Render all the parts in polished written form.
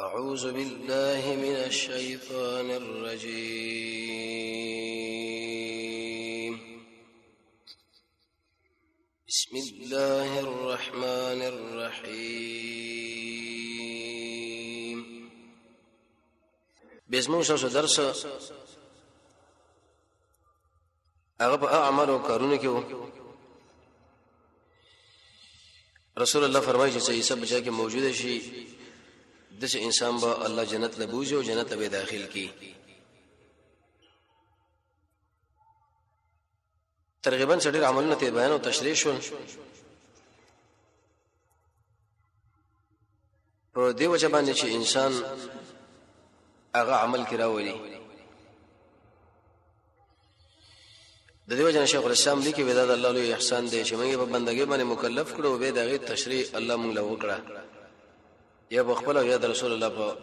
أعوذ بالله من الشيطان الرجيم. بسم الله الرحمن الرحيم. بزمون شو درس هغه په اعمالو کارونو کې وو. رسول الله فرمایي چې عیسی بچا کې موجود شي، د انسان به الله جنت له بوزي او جنت به داخل کی. ترغیبا ډېر عملونه ته بیان او تشریح شول. په دې وجه باندې چې انسان هغه عمل کې راولي. د دې وجه شیخ الاسلام لیکي ودا د الله لوی احسان دی چې موږ په بندګۍ باندې مکلف کړو، به دغه تشریح الله موږ له وکړه، یا په خپل یا د رسول الله په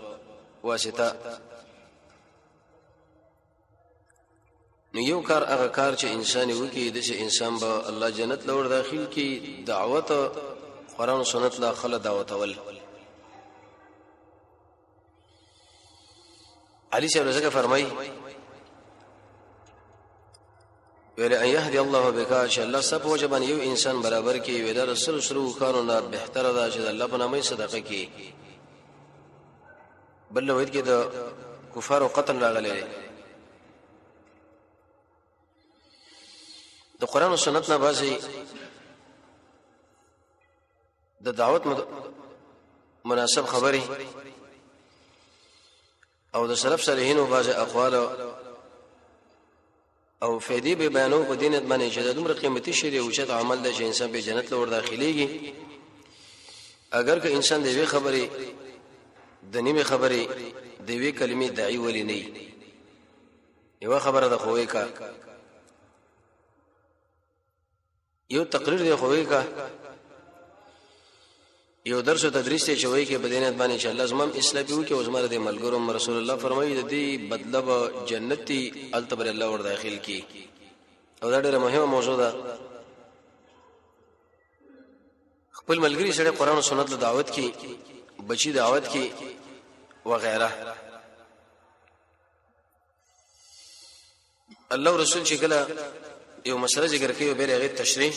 واسطه. نو یو کار هغه کار چې انسان وکړي، د چې انسان به الله جنت لور داخل کی، دعوت قرآن او سنت لا خل دعوت ول. علي صاحب رضی فرمای ویل ان يهدي الله بك، چې الله سب وجبان یو انسان برابر کی، ویل رسول سرو کارو نه بهتره ده چې الله په نامه صدقه کی. بل وید کې د کفارو قتل راغلی. د قرآن او سنت نه بازي د دعوت مناسب خبرې او د سلف صالحینو بعض اقوال او فیدی به بیانو په دینت باندې چې د دومره قیمتي شی دی او چې عمل دی چې انسان به جنت لور داخليږي. اگر که انسان د وی خبرې د نیمه خبرې د وی کلمې داعی ولې نه، یو خبره د خوې کا، یو تقریر دی خوې کا، یو درس او تدریس دی چې وایي کې بدینت باندې چې الله زمام اسلامي وکي او زماره د ملګرو رسول الله فرمایي د دې بدله به جنتي التبر الله ور داخل کی. او دا ډیره مهمه موضوع ده. خپل ملګری سره قرآن او سنت له دعوت کی، بچی دعوت کی وغیرہ. الله رسول چې کله یو مسله ذکر کوي به هغه تشریح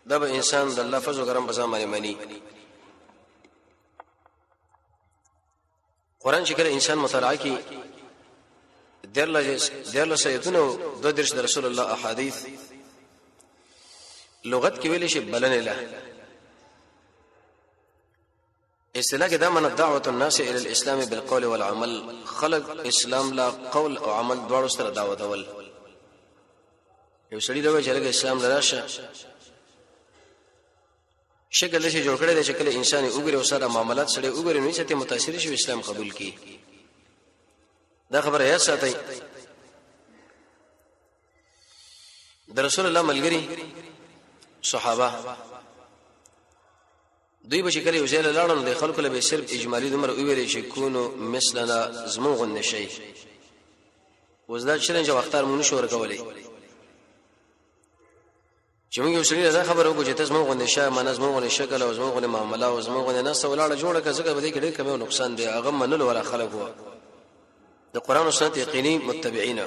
دا به انسان د الله فضل کرم په ځان باندې مني. قرآن چې کله انسان مطالعه کوي، درله سیتونو د درش د رسول الله احادیث لغت کې ویل شي بلنه له اصطلاح کې دا من دعوت الناس الى الاسلام بالقول والعمل. خلق اسلام لا قول او عمل دواړو سره دعوت ول. یو سړي دا وایي چې لکه اسلام لراشه شکل شي جوړ کړی دی چې کله انسان وګوري او سره معاملات سره وګوري نو چې متاثر شي اسلام قبول کړي. دا خبره یاد ساتئ. د رسول الله ملګری صحابه دوی به چې کله یو ځای له لاړل، د خلکو له به صرف اجمالي دومره وویل چې کونو مثلنا، زمون غوندې شي. اوس دا چلنج او اختار مونږ نشو ورکولی چې موږ یو سړي دا خبره وکړو چې ته زمون غوندې شه، معنی زمون غوندې شکل او زمون غوندې معامله او زمون غوندې ناسته ولاړه جوړه کړه، ځکه په دې کې ډېر کمی او نقصان دی. هغه منلو ولا خلک وو د قرآن او سنت یقیني متبعین.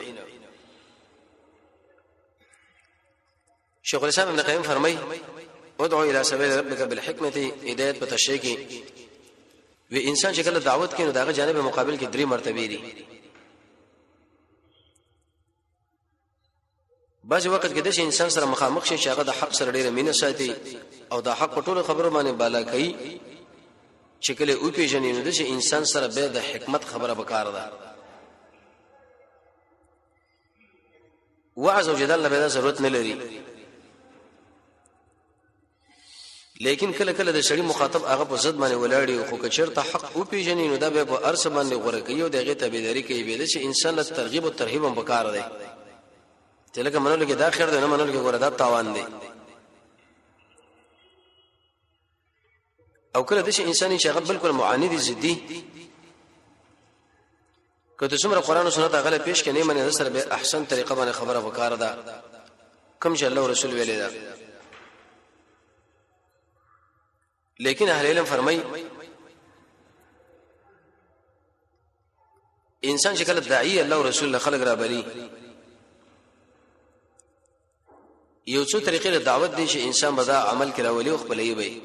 شیخ الاسلام ابن قیم فرمای ادعو الى سبیل ربک بالحکمت، هدایت په تشریح کې وی انسان چې کله دعوت کوي نو داغه جانب مقابل کې درې مرتبه دي. بعض وخت کې د انسان سره مخامخ شي چې هغه د حق سره ډیره مینه ساتي او د حق په ټولو خبرو باندې بالا کوي، چې کله او پیژنې نو د انسان سره به د حکمت خبره وکړه ده. وعظ او جدال له ضرورت نه لري، لیکن کله کله د سړي مخاطب هغه په ضد باندې ولاړی، خو که چېرته حق او پیژنې نو دا به په ارس باندې غوړه کوي او دغه تابعداري کوي. به چې انسان له ترغیب او ترهیب هم پکار دی چې لکه منلو کې دا خیر دی، نه منلو کې ګوره دا تاوان دی. او کله د انسان چې هغه بالکل معاند ضدي، که ته څومره قرآن او سنت هغه پیش کړي منه د سره به احسن طریقه باندې خبره وکړه ده، کوم چې الله رسول ویلي ده. لیکن اهل علم فرمای انسان چې کله داعی الله او رسول له خلق را بلی، یو څو طریقې د دعوت دي چې انسان به دا عمل کې راولي او خپلې وي.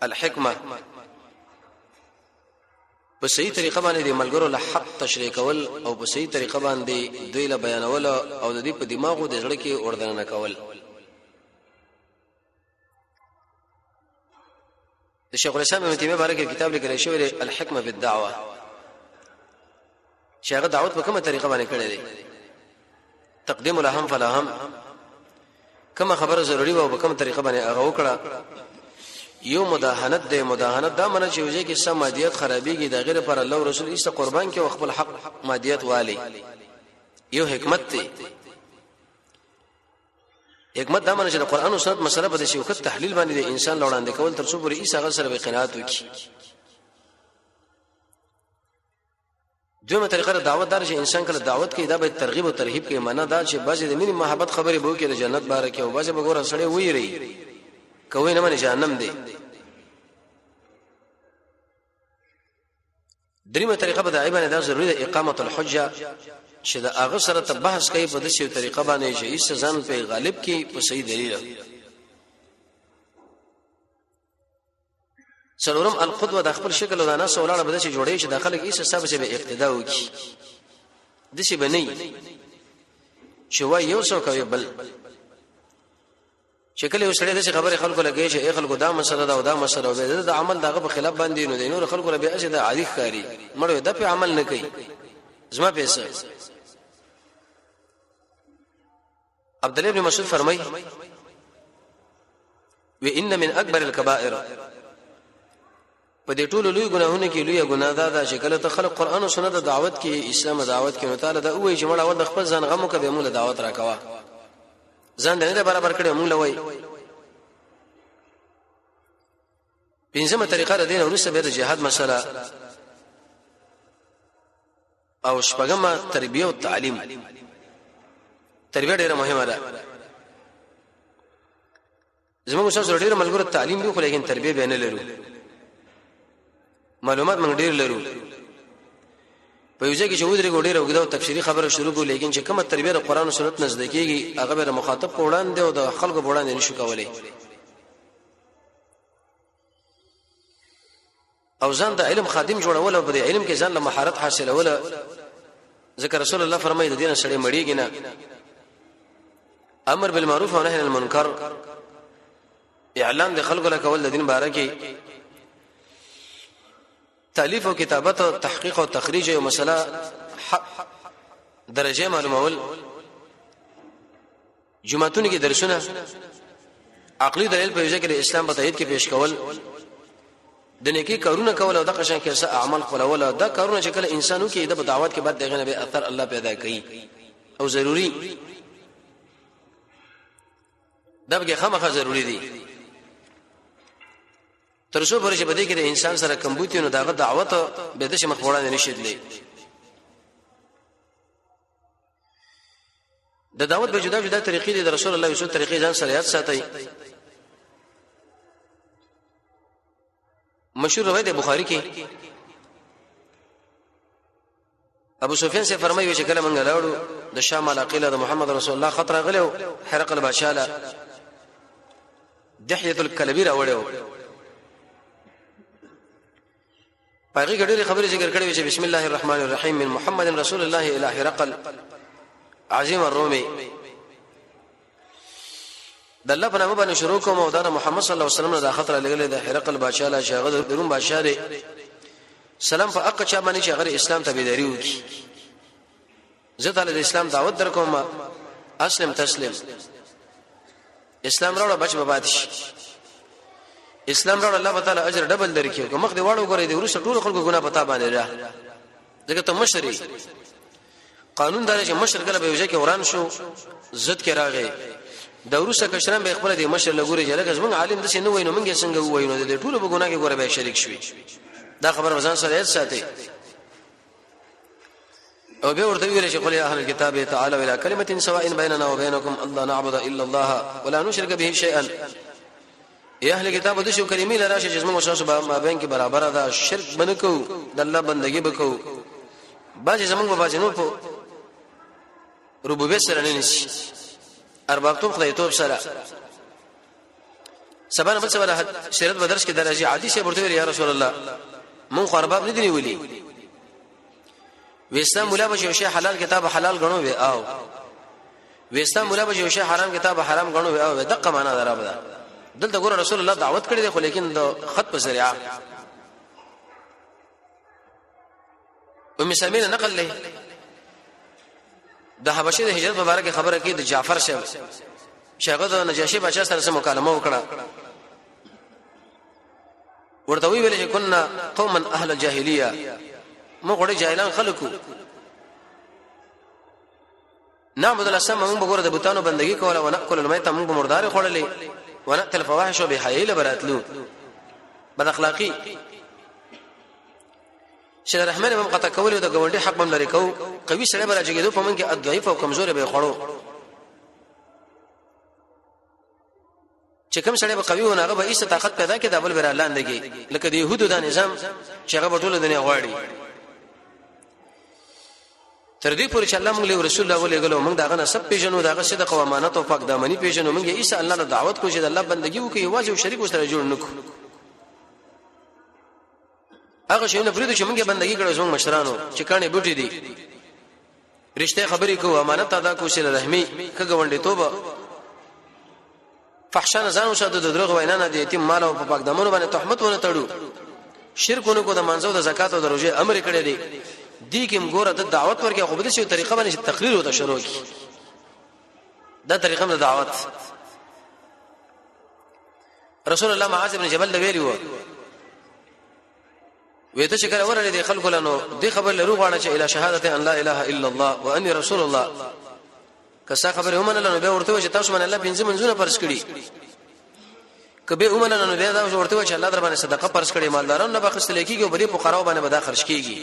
الحکمه په صحیح طریقه باندې د ملګرو له حق تشریح کول او په صحیح طریقه باندې دوی له بیانول او د دې په دماغو د زړه کې اردنه کول. د شیخ الاسلام ابن تیمیه باره کې کتاب لیکل شوی دی الحکمه بالدعوه، چې هغه دعوت په کومه طریقه باندې کړی دی، تقدیم الاهم فلاهم، کومه خبره ضروری و په کومه طریقه باندې هغه وکړه. یو مداهنت دی. مداهنت دا معنی چې وځي کې سم مادیت خرابېږي، د غیر پر الله رسول ایسته قربان کې او خپل حق مادیت والی. یو حکمت دی. حکمت دا معنی چې د قران او سنت مسله په دې شوکت تحلیل باندې د انسان لوړاندې کول تر څو پورې ایسه غل سره به قناعت وکړي. دویمه طریقه د دعوت دار چې انسان کله دعوت کوي، دا به ترغیب او ترهیب کوي. معنا دا چې بعضې د مینې محبت خبرې به وکړي د جنت باره کې، او بعضې به ګوره سړی ویري کوي نه منې جهنم دی. دریمه طریقه به داعی باندې دا ضروري ده اقامه الحجه، چې د هغه سره ته بحث کوي په داسې طریقه باندې چې هیڅ ځان په غالب کې په صحیح دلیل. څلورم القدوه، د خپل شکل او د ناس ولاړه به چې جوړي چې د خلک هیڅ حساب چې به اقتدا وکي، د څه بنئ چې وای یو څو کوي بل. چې کله یو سړی د خبرې خلکو لګي چې ای خلکو دا مسله دا او دا مسله او د عمل دغه په خلاف باندې، نو د نور خلکو به اجازه د عادي ښکاری مړ د په عمل نه کوي زما پیسې. عبد الله بن مسعود فرمای و ان من اکبر الكبائر، په دې ټولو لوی ګناهونو کې لوی ګناه دا ده چې کله ته خلک قران او سنت دعوت کې، اسلام دعوت کې، نو تعالی دا وایي چې مړ اول د خپل ځان غمو کې به موږ دعوت راکوا، ځان دې نه برابر کړی موږ لوي. پنځمه طریقه د دین ورسته به د جهاد مسله، او شپږمه تربیه او تعلیم. تربیه ډیره مهمه ده. زموږ استاد ډیر ملګرو تعلیم دی خو لیکن تربیه به نه لرو، معلومات موږ ډیر لرو. په یو ځای کې چې ودرېږو ډېره اوږده او تفصیلي خبره شروع کړو، لیکن چې کومه تربیه د قرآن او سنت نه زده کېږي هغه به د مخاطب په وړاندې او د خلکو په وړاندې نشو کولی. او ځان د علم خادم جوړول او په دې علم کې ځان له مهارت حاصلول، ځکه رسول الله فرمایي د دین سره مړیږي نه. امر بالمعروف او نهي عن المنکر، اعلان د خلکو له کول د دین باره کې، تالیف او کتابت او تحقیق او تخریج یو مسله درجه معلومول، جمعتون کې درسونه، عقلي دلیل په ځای کې د اسلام په تایید کې پیش کول، د نیکی کارونه کول او د قشن کې څه اعمال خپلول. دا کارونه چې کله انسانو کې د دعوت کې بعد دغه نه به اثر الله پیدا کوي او ضروری دا به خامخا ضروری دي تر څو پورې چې په دې کې د انسان سره کمبوتي نو داغه دعوت به د شمخ وړاندې نشي تللی. د دعوت به جدا جدا طریقې دي، د رسول الله یو طریقې ځان سره یاد ساتي. مشهور روایت بخاری کې ابو سفیان سے فرمایي چې کله مونږ لاړو د شام علاقې له محمد رسول الله خطر غلو هرقل بادشاہ له دحیه الکلبی راوړیو، پاغي ګډېری خبرې ذکر کړې چې بسم الله الرحمن الرحیم من محمد رسول الله الى هرقل عظیم الرومي. د الله په نامه باندې شروع کوم او دا محمد صلی الله علیه وسلم د خطر لګلې د هرقل بادشاہ له شاغه د روم بادشاہ دی سلام په اق چا باندې چې غیر اسلام ته بيداری وکي، زه تعالی د اسلام دعوت درکوم، اسلم تسلیم، اسلام راوړه بچ به باد شي، اسلام راوړه الله تعالی اجر ډبل درکې، کوم مخ دی واړو ګورې دی ورسره ټول خلکو ګناه پتا باندې را، ځکه ته مشري. قانون دا چې مشر کله به یو ځای کې وران شو زد کې راغی، د ورسره کشران به خپل د مشر لګوري چې لکه زمونږ عالم د څه نه وینو مونږ څنګه وینو، د ټولو په ګناه کې ګوره به شریک شوي. دا خبره ځان سره یاد ساتي. او به ورته ویل چې قل يا اهل الكتاب تعالوا الى كلمه سواء بيننا وبينكم الله نعبد الا الله ولا نشرك به شيئا. یا اهل کتاب د شو کلمې لرا چې زموږ سره به ما بین کې برابر ده، شرک بنکو، د الله بندگی بکو، بعضې زمونږ به بعضې نور په ربوبیت سره نه نیسي، اربابتوب خدایتوب سره. سبا نه بل سبا سیرت بدرس کې درځي، عادي شی ورته ویل یا رسول الله مونږ خو ارباب نه دی نیولي. وستا مولا به یو شی حلال کتاب حلال غنو وی او وستا مولا به یو شی حرام کتاب حرام غنو وی او دغه معنا درابه ده. دلته ګور رسول الله دعوت کړی دی، خو لیکن د خط په ذریعہ. ام سلمې نقل لې د حبشې د هجرت مبارک خبره کې د جعفر صاحب چې هغه د نجاشي بادشاہ سره سم مکالمه وکړه، ورته وی ویل چې كنا قوما اهل الجاهليه، موږ غړي جاهلان خلکو، نعبد الاصنام، موږ وګوره د بوتانو بندگی کوله، ونأکل المیت، موږ مردار خوړلې، ونأتي الفواحش بحیل براتلو بد اخلاقی چې رحمان هم قطع کول او د ګوندې حق هم لري کو، قوي سره به راځي په موږ کې الضعیف او کمزور به خوړو، چې کوم سړی به قوي ونه هغه به ایسه طاقت پیدا کړي، دا بل به لاندې کی، لکه د يهودو دا نظام چې هغه ټول دنیا غواړي. تر دې پورې چې الله موږ له رسول الله ولېګلو، موږ داغه نسب پیژنو، داغه صدق او امانت او پاک دامنی پیژنو، موږ عیسی الله له دعوت کو چې د الله بندگی وکړي، واجب شریک سره جوړ نکو. هغه شیونه پرېږدو چې موږ بندگی کړو زموږ مشرانو چې کانې بوټي دي، رښتیا خبرې کوو، امانت ادا کوو، صله رحمي، ښه ګاونډیتوب، فحشا نه ځان وساتو، د دروغ وینا نه، د یتیم مال او په پاک دمنو باندې تهمت ونه تړو، شرکونه کو، د منځو د زکات او د روزې امر کړی دی. دې کې موږ د دعوت ورکې خو به شي طریقه باندې تقریر وته شروع کی، دا طریقه د دعوت. رسول الله معاذ بن جبل ویلی و وې ته چې کله ورلې د خلکو لنو د خبر لرو غواړه چې اله شهادت ان لا اله الا الله واني رسول الله، که څه خبره ومنله نو به ورته چې تاسو باندې الله پنځه منځونه فرض کړي، که به ومنله نو به دا ورته چې الله در باندې صدقه فرض کړي، مالداران نه بخښل کیږي او بری فقراو باندې به دا خرج کیږي.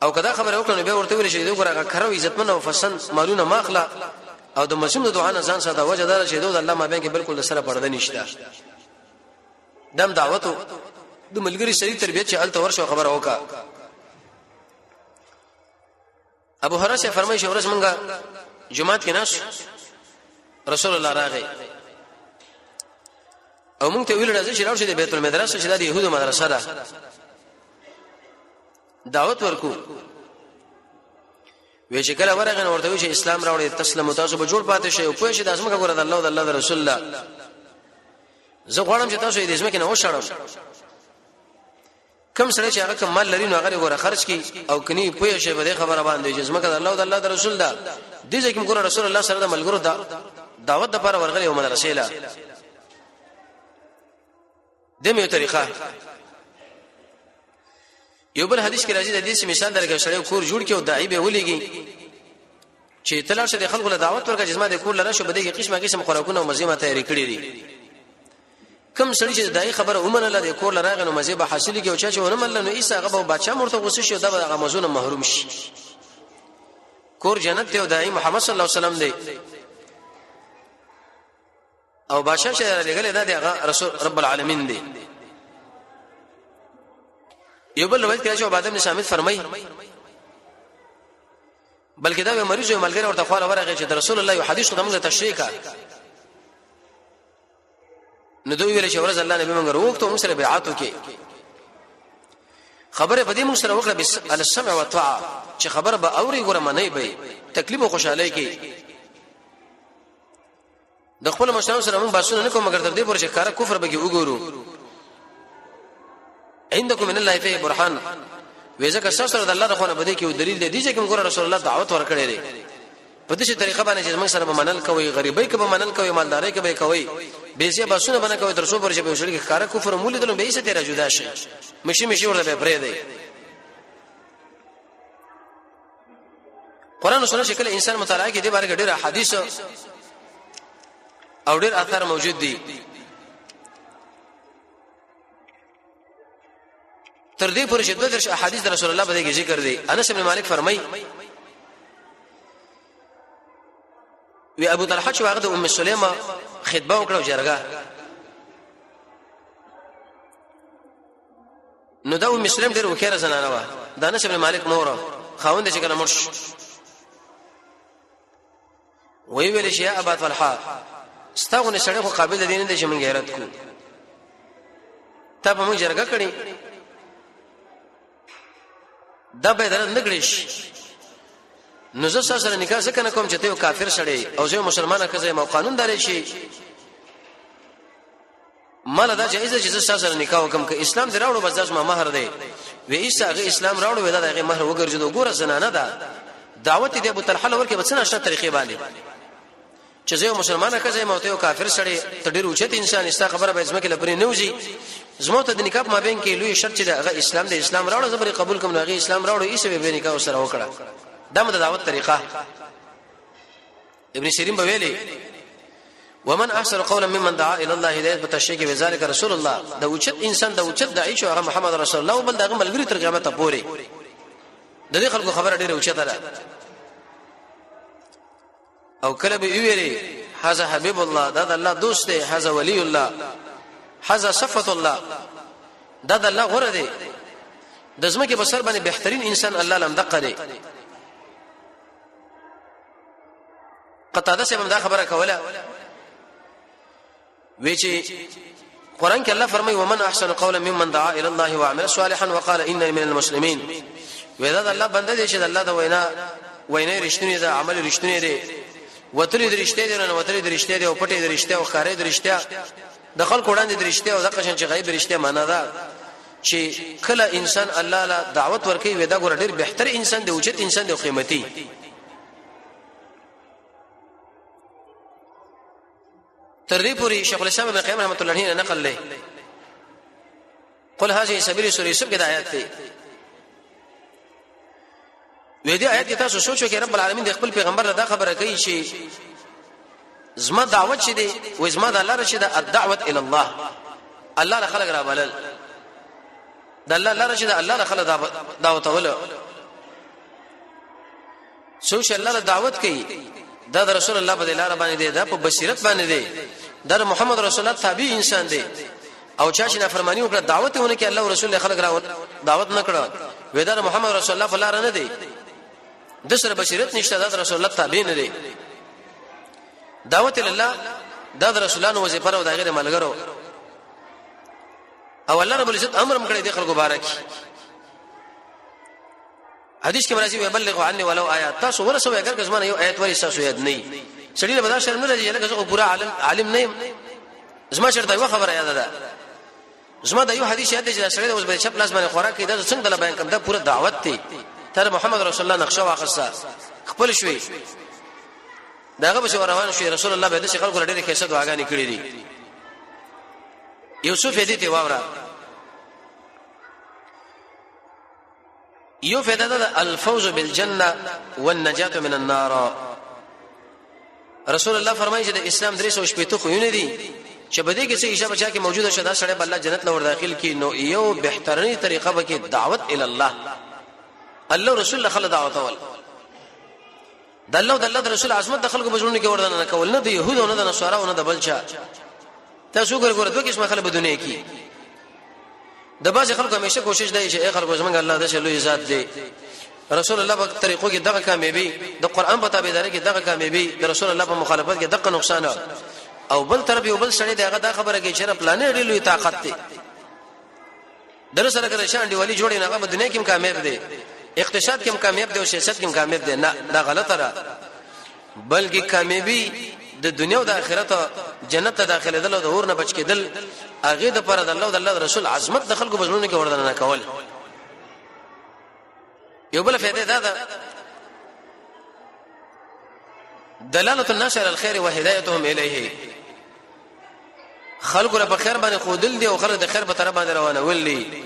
او کدا خبره وکړه نو به ورته ویل چې دوی ګره کړو عزتمن او فسن مالونه ماخله او د مسلم د دعا نه ځان ساته، وجه دا چې دوی د الله مابین کې بالکل سره پرده نشته. دم دعوتو د ملګری سړي تربیت چې الته ورشو خبره وکا. ابو هرره فرمایي چې ورځ مونږه جمعات کې ناس رسول الله راغی او مونږ ته ویل راځي چې راوښه د بیت المدرسه چې د يهودو مدرسه ده دعوت ورکو. وی چې کله ورغه ورته وی چې اسلام راوړي تسلم تاسو به جوړ پاتې شئ او پوه شئ د ازمکه ګوره د الله او د الله د رسول الله، زه غواړم چې تاسو دې ازمکه نه وشړم. کم سره چې هغه کوم مال لري نو هغه ګوره خرج کی او کني پوه شئ به خبره باندې چې ازمکه د الله او د الله د رسول ده. دې ځکه ګوره رسول الله سره د ملګرو دا دعوت د لپاره ورغلی او مدرسې له د میو طریقه. یو بل حدیث کې راځي د دې مثال درکې سړی کور جوړ کې او داعی به ولېږي چې تلاش د خلکو له دعوت ورکړي چې زما د کور لره شو بده کې قسمه قسم خوراکونه او مزه ما تیاری کړې دي. کم سړی چې دای خبره ومنله د کور لره نو مزه به حاصل کی او چا چې ونه منله نو ایسه هغه به بادشاہ مرته غوسه شي او دا به هغه مزونه محروم شي. کور جنت ته او دای محمد صلی الله علیه وسلم دی او بادشاہ چې لګلې دا دی هغه رسول رب العالمین دی. یو بل روایت کې چې عباده بن صامت فرمایي بلکې دا مریض یو ملګری ورته خواله ورغی چې د رسول الله یو حدیث خو موږ تشریح کا، نو دوی ویل چې ورځ الله نبی موږ وروخته موږ سره بیعت وکي، خبره په دې موږ سره وکړه بس السمع والطاعه چې خبره به اوري ګوره منی به تکلیف او خوشحالي کې د خپل مشرانو سره موږ باسونه نه کوو، مګر تر دې پورې چې کار کفر به کې وګورو. عندكم من الله فيه برهان، وې ځکه سره د الله د خونه بده کې دلیل دی چې کوم ګور رسول الله دعوت ورکړي دی په دې طریقه باندې چې موږ سره به منل کوي، غریبۍ کې به منل کوي، مالدارۍ کې به کوي، به یې باسونه باندې کوي، تر څو پورې چې به شریک ښکارا کفر مولې دلو به یې ستره جدا شي، مشي مشي ورته به پرې دی. قرآن او سنت شکل انسان مطالعه کې دې باره کې ډېر احادیث او ډېر اثار موجود دي. تر دې پورې چې دوه درش احادیث د رسول الله په دې کې ذکر دي. انس بن مالک فرمایي وی ابو طلحه چې هغه د ام سلیمه خطبه وکړه جرګه، نو نو دا ام سلیم ډېر وکیره زنانه وه، د انس ابن مالک مور، خاوند چې کله مړ شو وی ویل چې یا ابا طلحه، ستاغونه سړی خو قابل دی نه دی چې مونږ غیرت کو، ته په مونږ جرګه کړي دا به درد نکړي شي. نو زه سره نکاح ځکه نه کوم چې ته یو کافر سړی او زه مسلمانه کزه مو قانون درې شي، مال دا جایز چې زه سره نکاح وکم، که اسلام دی راوړو بس زما مہر دی. وی ایسا هغه اسلام راوړو، وی دا هغه مہر وګرځیدو. ګوره زنانه ده، دعوت دی ابو طلحه لور کې بچنه شته طریقې باندې چې زه مسلمانه کزه مو ته یو کافر سړی، ته ډیر اوچت انسان، استا خبره به زمکه لپاره نه وځي. زمو ته د نکاح مابین کې لوی شرط چې هغه اسلام دی، اسلام راوړو زبر قبول کوم. هغه اسلام راوړو، ایسه به نکاح سره وکړه. دا مد دعوت طریقه. ابن سیرین به ویلي ومن احسن قولا ممن دعا الى الله، هدایت په تشریح کې وذالک رسول الله. د اوچت انسان، د اوچت داعی شو هغه محمد رسول الله او بل دغه ملګری تر قیامت پورې. د دې خلکو خبره ډیره اوچته ده. او کله به ویلي هذا حبیب الله، دا د الله دوست دی، هذا ولی الله، هذا صفت الله، دا د الله غره دی، د زمکه په سر باندې بهترین انسان الله لم دقه دی. قتاده صاحب دا خبره کوله وی چې قران کې الله فرمایي ومن احسن قولا ممن دعا الى الله وعمل صالحا وقال انني من المسلمين. ودا د الله بنده دی چې د الله د وینا وینا رښتینی ده، عمل رښتینی دی، وتلی د رښتیا دی نه وتلی د رښتیا دی، او پټې د رښتیا او ښکارې د رښتیا، د خلکو وړاندې د رښتیا او د قشن چې غیب رښتیا. معنا ده چې کله انسان الله له دعوت ورکوي، ودا ګور ډیر بهتر انسان دی، اوچت انسان دی، قیمتي. تر دې پورې شیخ الاسلام ابن قیم رحمت الله علیه نقل لې قل هذه سبیل، سورې یوسف کې د آیات دی. وې دې آیات کې تاسو سوچو کې رب العالمین د خپل پیغمبر دا خبره کوي چې زما دعوت چې دی و زما د الله رشد الدعوت الى الله، الله له خلق را بلل، د الله لاره چې د الله له خلق دعوت ول. څوک چې الله له دعوت کوي، دا د رسول الله په لار باندې دی، دا په بصیرت باندې دی، دا محمد رسول الله تابع انسان دی. او چا چې نافرمانی وکړه، دعوت ونه کې، الله رسول خلق را دعوت نه کړه، وې دا محمد رسول الله په لار نه دی، د سره بصیرت نشته، دا رسول الله تابع نه دی. دعوت الله دا د رسولانو وظیفه او د غیر ملګرو، او الله رب العزت امر مکړی د خلکو بارک. حدیث کې مرাজি وبلغ عني ولو آیات، تاسو ورسوي اگر که زمانه یو آیت ورې تاسو یاد نه سړي له بدا شرم نه راځي، لکه زه پورا عالم عالم نه یم، زما چرته یو خبره یاد ده، زما د یو حدیث یاد دی چې سړی اوس به چپ لاس باندې خوراک کوي، دا څنګه د بیان کوم؟ دا پورا دعوت دی. تر محمد رسول الله نقشه واخسته خپل شوي، داغه به روان شوي. رسول الله به د خلکو ډېر خیسه دعاګانې کړې دي. یوسف دې ته واوره. یو فائدہ ده الفوز بالجنه والنجاه من النار. رسول الله فرمایي چې د اسلام 360 خوونه دي چې په دې کې څه ایشه بچا کې موجوده شدا سړی بل جنت لور داخل کی. نو یو بهترینی طریقه به کې دعوت ال الله، الله رسول الله خل دعوت ول، د الله د الله رسول عظمت د خلکو بزرګونو کې وردن نه کول، نه د يهودو، نه د نصارا، نه د بل چا. تاسو ګور ګور دوه قسمه خلک په دنیا کې. د بعض خلکو همیشه کوشش دی چې ای خلکو زمونږ الله د لوی ذات دی، رسول الله په طریقو کې دغه کامیابی، د قران په تابعداري کې دغه کامیابی، د رسول الله په مخالفت کې دغه نقصان. او بل طرف یو بل سړی دغه دا خبره کوي چې پلانې ډېر لوی طاقت دی، در سره کړه شان دی ولی جوړې نه، هغه په دنیا کې کامیاب دی، اقتصاد کې کامیاب دی او سیاست کې کامیاب دی. نه، دا غلطه ده، بلکې کامیابی د دنیا او د آخرت جنت ته داخله دل او د اور نه بچ کېدل، هغه د پر د الله او د الله رسول عظمت د خلکو بزرګونو کې وردن نه کول. یو بل فائدې دا ده دلاله الناس على الخير وهدايتهم اليه. خلکو له په خیر باندې خودل دي او خلک د خیر په طرف باندې روانه ولي.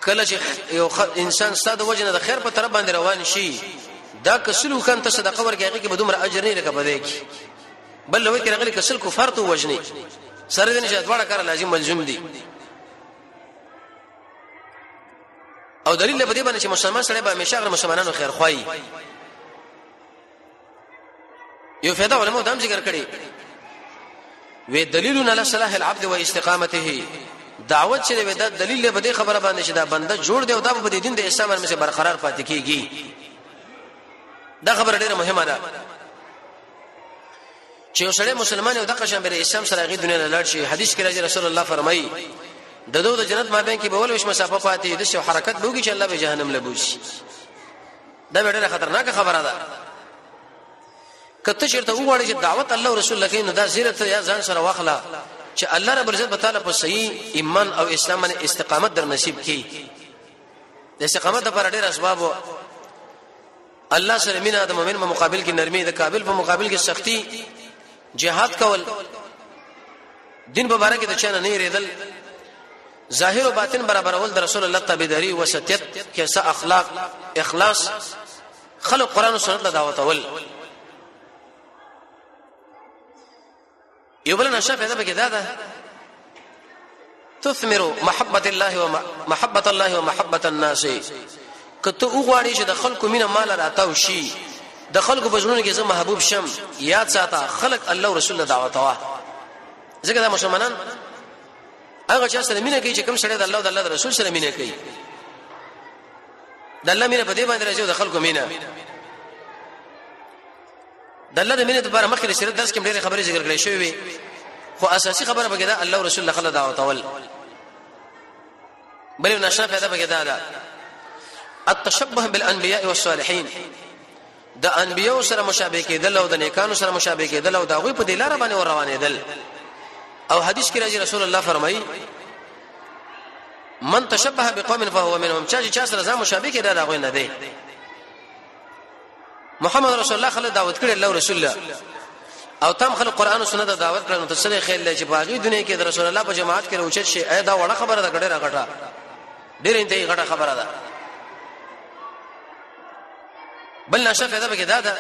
کله چې یو انسان ستاسو وجنه د خیر په طرف باندې روان شي، دا کسلو کان ته صدقه ورکړي، هغه کې به دومره اجر نه لکه بده کې بل لوي کې راغلي کسل کفار ته وجني سره دې نشه. دواړه کار لازم ملزوم دي. او دلیل په دې باندې چې مسلمان سره به همیشه غیر مسلمانانو خیر خوایي. یو فائدہ علماء دام ذکر کړي وی دلیل علی صلاح العبد واستقامته. دعوت چې دا دلیل دی په دې خبره باندې چې دا بنده جوړ دی او دا په دې دین د اسلام باندې برقرار پاتې کیږي. دا خبره ډیره مهمه ده چې یو سړی مسلمان او د قشم بر اسلام سره غي دنیا لاړ شي. حدیث کې راځي رسول الله فرمایي د دوی د جنت مابین کې به ولوش مسافه پاتې د شو حرکت بوګي چې الله به جهنم لبوسي. دا ډیره خطرناکه خبره ده. کته چیرته وغواړي چې دعوت الله او رسول لکه نو دا زیرت یا ځان سره واخله چې الله رب العزت تعالی په صحیح ایمان او اسلام باندې استقامت در نصیب کړي. د استقامت لپاره ډېر اسباب، الله سره مینا، د مؤمن په مقابل کې نرمي، د قابل په مقابل کې سختی، جهاد کول، دین په باره کې د چانه نه ریدل، ظاهر او باطن برابرول، د رسول الله تابعداري، وسطیت، کیسه اخلاق، اخلاص، خلق قران او سنت له دعوت ول. یو بل نشه پیدا پکې دا ده تثمر محبت الله ومحبت الله ومحبت الناس. کته وغواړي چې د خلکو مینه مال راتاو شي، د خلکو په زړونو کې زه محبوب شم، یاد ساته خلق الله او رسول دعوت وا. ځکه دا مسلمانان هغه چا سره مینه کوي چې کوم سره د الله او د الله رسول سره مینه کوي. د الله مینه په دې باندې راځي او د خلکو مینه د الله د مینې لپاره. مخکې د سیرت درس کې ډېرې خبرې ذکر کړې شوې وي، خو اساسي خبره پکې ده الله او رسول الله دعوت اول. بل نشه پیدا پکې ده ده التشبه بالانبیاء والصالحین، د انبیو سره مشابه کېدل او د نیکانو سره مشابه کېدل او د هغوی په دلاره باندې ور روانېدل. او حدیث کې راځي رسول الله فرمایي من تشبه بقوم فهو منهم، چا چې چا سره ځان مشابه کړي دا هغوی نه دی. محمد رسول الله خلک دعوت کړي الله رسول الله او تم خلک قران او سنت دعوت کړي، نو تسلی خیر لې چې باغی دنیا کې د رسول الله په جماعت کې روچت شي. اې دا وړه خبره ده ډېره غټه، ډېر انتهایی غټه خبره ده. بل نشه پیدا بګی دا ده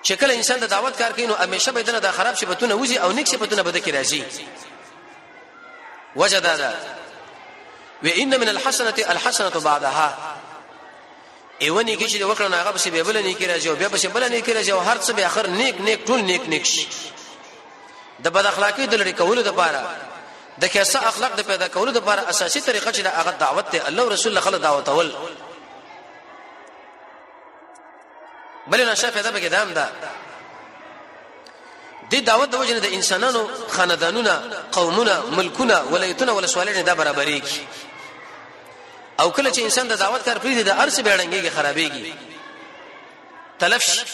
چې کله انسان د دعوت کار کوي نو همیشه به دنه د خراب صفاتونه وځي او نیک صفاتونه به د کې راځي. وجه دا ده و ان من الحسنه الحسنه بعدها، ایو نیکی چې وکړه نه هغه پسې به بل نیکی راځي او بیا پسې بل نیکی راځي او هر څه به اخر نیک نیک ټول نیک نیک شي. د بد اخلاقی د لري کولو لپاره، د کیسه اخلاق د پیدا کولو لپاره اساسي طریقه چې هغه دعوت ته الله رسول الله خلک دعوت اول. بل نشه پیدا بګی دام ده د دعوت د وجنه د انسانانو خاندانونه، قومونه، ملکونه، ولایتونه، ولسوالۍ دا برابرېږي. او کله چې انسان د دعوت کار پریږدي د ارث بیړنګيږي، خرابېږي، تلف شي.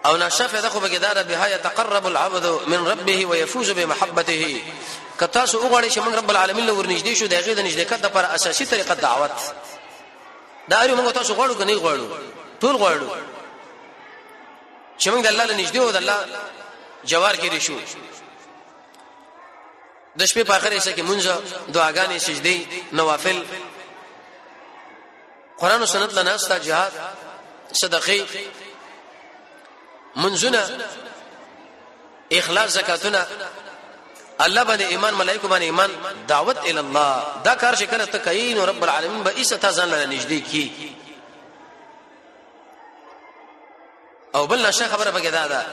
او نشه پیدا خو بګی دار بها يتقرب العبد من ربه ويفوز بمحبته. که تاسو وغواړئ چې موږ رب العالمین له ورنږدې شو، د هغې د نږدېکت لپاره اساسي طریقه دعوت. دا اړو موږ تاسو غواړو که نه غواړو؟ ټول غواړو چې موږ د الله له نږدې او د الله جوار کې شو. د شپې په اخر حصہ کې مونږ دعاګانې، سجدي، نوافل، قران او سنت لناستا، جهاد، صدقې، منځونه، اخلاص، زکاتونه، الله باندې ایمان، ملائکه باندې ایمان، دعوت ال الله. دا کار چې کله ته کوي نو رب العالمین به ایسه تا ځان لره نږدې کی. او بل نشه خبره پکې دا ده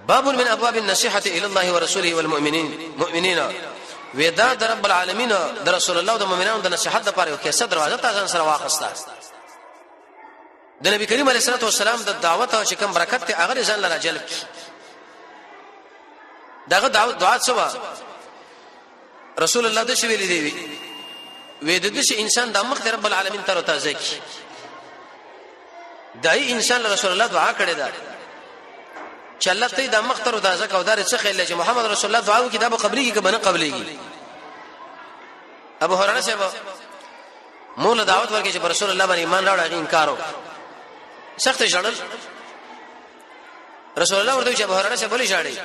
باب من ابواب النصيحه الى الله ورسوله والمؤمنين مؤمنین. ودا د رب العالمین، د رسول الله، د مؤمنانو د نصيحت لپاره یو کیسه دروازه تا ځان سره واخسته. د نبی کریم علیه الصلاه والسلام د دعوت او چې کوم برکت ته هغه ځان لره جلب کی. دغه دعوت دعا څه و رسول الله د شویل دی وې د دې انسان د مخ رب العالمین تر تازه کی. دای انسان رسول الله دعا کړې ده چې الله ته د مخ تر تازه کو دار څه خیر چې محمد رسول الله دعا وکړي دا به قبليږي که نه قبليږي. ابو هريره صاحب مول دعوت ورکړي چې رسول الله باندې ایمان راوړ، هغه انکار وکړ، سخت ژړل. رسول الله ورته چې ابو هريره صاحب ولې ژاړي؟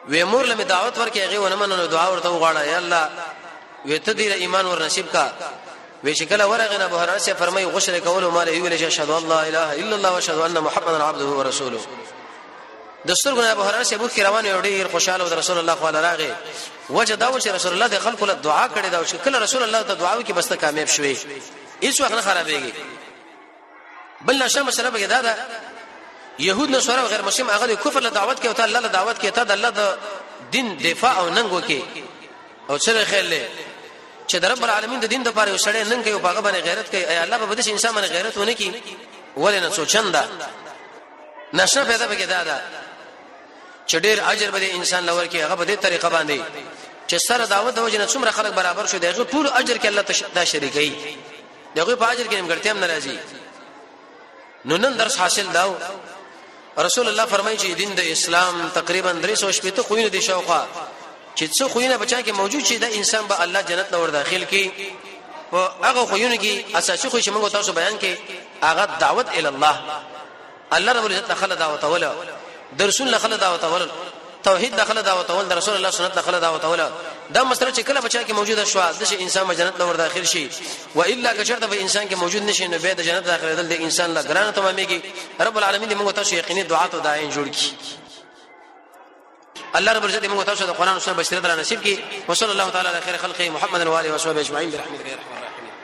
وې مور له دعوت ورکړي هغه ونه مننه، دعا ورته وغواړه یا الله وې ته دې ایمان ور نصیب کا. وې چې کله ورغه نه ابو هريره صاحب فرمایي غسل کولو مال ویل چې اشهد ان لا اله الا الله واشهد ان محمدا عبده ورسوله. د سترګو نه ابو هريره صاحب کې روان یو ډیر خوشاله او رسول الله خو راغی. وجه دا و چې رسول الله د خلکو له دعا کړې دا چې کله رسول الله ته دعا وکړي بس ته کامیاب شوي، هیڅ وخت نه خرابېږي. بل نشه مسله به دا ده يهود نصارا او غیر مسلم هغه د کفر له دعوت کې او ته الله له دعوت کې، ته د الله د دین دفاع او ننګ وکي او څه خیر له چې د رب العالمین د دین د پاره یو سړی ننګ کوي او هغه باندې غیرت کوي، ایا الله به د انسان باندې غیرت ونه کی؟ ولې نه؟ څو چنده نشه پیدا بګی دا ده چې ډیر اجر به انسان لور کې هغه په دې طریقه باندې چې سره دعوت د وجنه څومره خلک برابر شو، دغه ټول اجر کې الله دا شریکي، دغه په اجر کې نیمګړتیا هم ناراضي. نو نن درس حاصل داو، رسول الله فرمایي چې دین د اسلام تقریبا 360 خوینه دي، شاوخوا چې څو خوینه بچا کې موجود چې د انسان به الله جنت لور داخل کی. په هغه خوینو کې اساسي خو چې موږ تاسو بیان کې هغه دعوت ال الله، الله رب العزت دخل دعوت ولا درسون دخل دعوت ولا توحید دخل دعوت ول، رسول الله سنت دخل دعوت ول. دا مسله چې کله بچا کې موجوده شو، د انسان په جنت لور داخل شي، و الا کچرته به انسان کې موجود نشي، نو به د جنت داخله د انسان لا ګران تمامېږي. رب العالمین دې موږ تاسو یقیني دعا ته داین جوړ کړي. الله رب العزت موږ تاسو د قران او سنت بشریت را نصیب کړي. وصلی الله تعالی علی خیر خلقه محمد و علیه و صحبه اجمعین برحمتک یا ارحم.